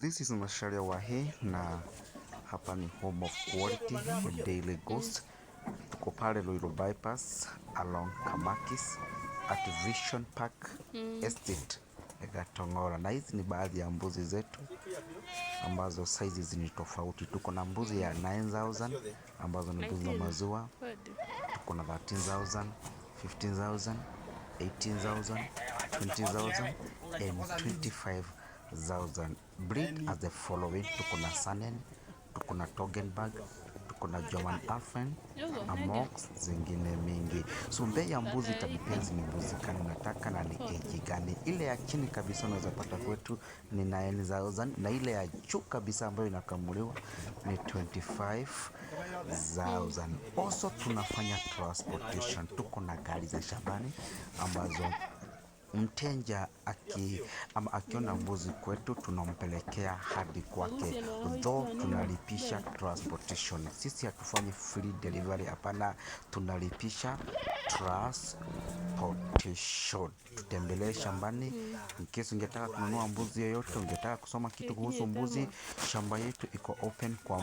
This is Macharia Wahe na hapa ni home of quality daily goods. Tuko pale Ruiru Bypass along Kamakis at Vision Park Estate, Gatong'ora, na hizi ni baadhi ya mbuzi zetu ambazo sizes ni tofauti. Tuko na mbuzi ya 9000 ambazo ni mbuzi za maziwa, tuko na 13,000, 15,000, 18,000, 20,000 and 25,000. Breed as the following: tuko na Saanen, tuko na Toggenburg, tuko na German Alpine, amongst zingine mingi. So bei ya mbuzi itadepends ni mbuzi gani unataka na ni age gani. Ile ya chini kabisa unaweza pata kwetu ni 9000 na ile ya juu kabisa ambayo inakamuliwa ni 25,000. Also tunafanya transportation, tuko na gari za shambani ambazo mteja ama akiona mbuzi kwetu tunampelekea hadi kwake, though tunalipisha transportation. Sisi hatufanyi free delivery, hapana, tunalipisha transportation. Tutembelee shambani in case ungetaka kununua mbuzi yoyote, ungetaka kusoma kitu kuhusu mbuzi, shamba yetu iko open kwa